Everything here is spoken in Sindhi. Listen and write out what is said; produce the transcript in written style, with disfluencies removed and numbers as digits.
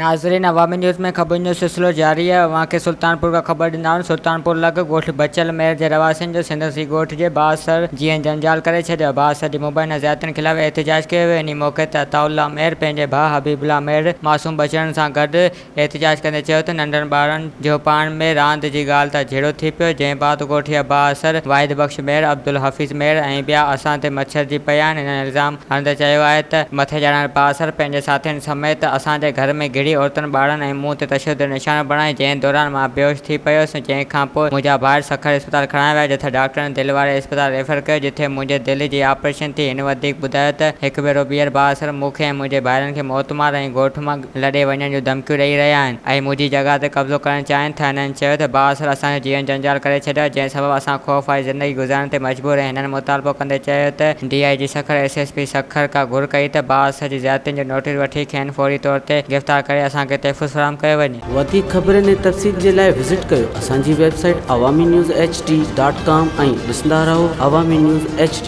ناظرين عوامي نيوز ۾ خبرن جو سلسلو جاري آهي اوهان کي سلطانپور کان خبر ڏيندا آهيون سلطانپور لڳ ڳوٺ بچل مير جي رهواسين جو سندس ئي ڳوٺ جي بااثر جيئن جنجال ڪري ڇڏيو بااثر جي مبينا زيادتين خلاف احتجاج ڪيو ويو انهي موقعي تي عطاء الله مير پنهنجي ڀاء حبيب الله مير معصوم ٻچڙن سان گڏ احتجاج ڪندي چيو ته ننڍڙن ٻارن جو پاڻ ۾ راند جي ڳالهه تان جهيڙو ٿي پيو، جنهن بعد ڳوٺ جا بااثر واحد بخش مير، عبدالحفيظ مير ۽ ٻيا اسان تي مڇرجي پيا آهن، هنن الزام هڻندي چيو آهي ته مٿي ڄاڻايل بااثر پنهنجي ساٿين سميت اسان جي گهر ۾ گهڙي عورتن، ٻارڙن ۽ مون تي تشدد جو نشانو بڻايو، جنهن دوران مان بيهوش ٿي پيس، جنهن کان پوء منهنجا ڀائر سکر اسپتال کڻائي ويا، جتي ڊاڪٽرن دل واري اسپتال ريفر ڪيو، جتي منهنجي دل جي آپريشن ٿي، هن وڌيڪ ٻڌايو ته هڪ ڀيرو ٻيهر بااثر مون کي ۽ منهنجي ڀائرن کي موتمار ۽ ڳوٺ مان لڏي وڃڻ جون ڌمڪيون ڏئي رهيا آهن ۽ منهنجي جڳهه تي قبضو ڪرڻ چاهين ٿا. هنن چيو ته بااثر اسان جو جيئڻ جنجال ڪري ڇڏيو آهي، جنهن سبب اسان خوف واري زندگي گذارڻ تي مجبور ۽ هنن مطالبو ڪندي چيو ته D I G Sukkur S S P Sukkur کان گهر ڪئي ته بااثر جي زيادتين جو نوٽيس وٺي کين فوري طور تي گرفتار ڪري اسان کي تحفظ فراهم ڪيو وڃي. وڌيڪ خبرن ۽ تفصيل جي لاء وزٽ ڪيو اسان جي website Awami news H D dot com ۽ ڏسندا رهو عوامي نيوز ايڇ ڊي.